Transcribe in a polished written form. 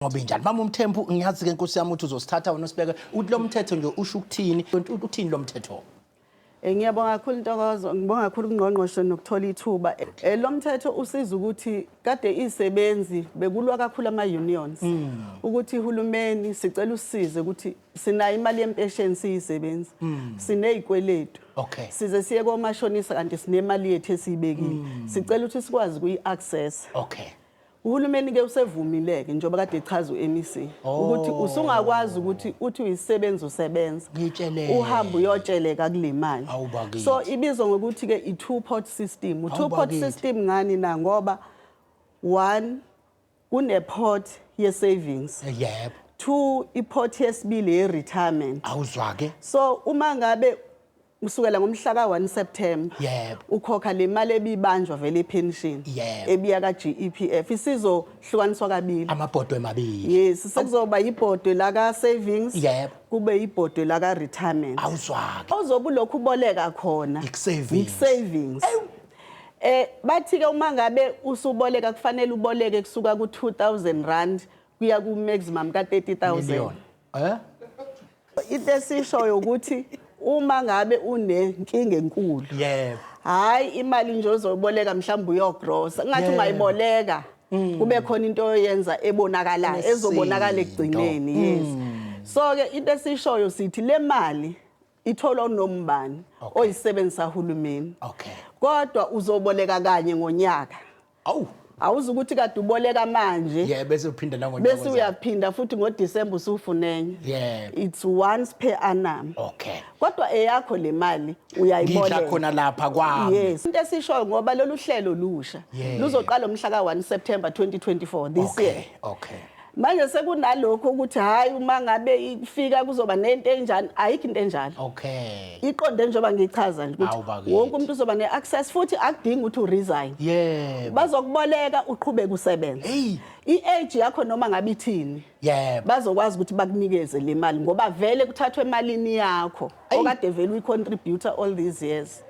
Ngoba injani, mama uMthembu? Ngiyazi ke, nkosi yami, ukuthi uzosithatha wena usibeke uthi lo mthetho nje usho ukuthini, uthini lo mthetho? Ngiyabonga kakhulu, Ntokozo, ngibonga kakhulu kungqongqoshe nokuthola ithuba. Lo mthetho usiza ukuthi kade izisebenzi bekulwa kakhulu ama-unions ukuthi uhulumeni, sicela usize ukuthi sinayo imali yempesheni siyisebenzi, sinezikweletu. Size siye komashonisa kanti sinemali yethu esiyibekile. Sicela ukuthi sikwazi ukuyi-access. Uhulumeni ke usevumile-ke, njengoba kade echaza u-MEC, ukuthi usungakwazi ukuthi uthi uyisebenza, usebenza, Ngitsheleke. uhambe uyotsheleka kule mali. Awu bakithi. So ibizwa ngokuthi ke i-two pot system. U-two Awu pot bakithi. system ngani na? Ngoba one, kune-pot ye-savings. Two, i-pot yesibili ye-retirement. Awuzwa ke. So uma ngabe kusukela ngomhla ka-1 September ukhokha le mali ebibanjwa vele i-pension ebiya ka-GEPF, isizohlukaniswa kabili. Amabhodwe amabili. Yes, sekuzoba ibhodwe la ka-savings, kube ibhodwe la ka-retirement. Awuzwa ke. Ozobe ulokhu uboleka khona Ik-savings. Ik-savings. Bathi ke uma ngabe usuboleka, kufanele uboleke kusuka ku R2000 kuya ku maximum ka 30,000. Million. Eh? Into esishoyo ukuthi uma ngabe unenkinga enkulu, hayi imali nje ozoyiboleka mhlawumbe uyogrosa, ngathi ungayiboleka kube khona into oyenza ebonakalayo, ezobonakala ekugcineni. Yes, so ke into esishoyo sithi le mali itholwa unombani oyisebenzisa uhulumeni, kodwa uzoboleka kanye ngonyaka. Awu. Awuzukuthi kade uboleka manje Bese uphinda nangonyaka. bese uyaphinda futhi ngoDisemba usufunenye. It's once per annum. Kodwa eyakho le mali Ngidla uyayiboleka khona lapha kwami. Yes, into esishoyo, ngoba lolu hlelo lusha, luzoqala umhla ka-1 September 2024, this year. Manje sekunalokho ukuthi hayi, uma ngabe ifika kuzoba nento enjani, ayikho into enjalo. Iqonde njengoba ngichaza nje Awu ukuthi bakithi. wonke umuntu uzoba ne-access, futhi akudingi ukuthi uresign. Bazokuboleka uqhubeke usebenze. I-age yakho noma ngabe ithini, bazokwazi ukuthi bakunikeze le mali ngoba vele kuthathwe emalini yakho okade vele uyi-contributor all these years.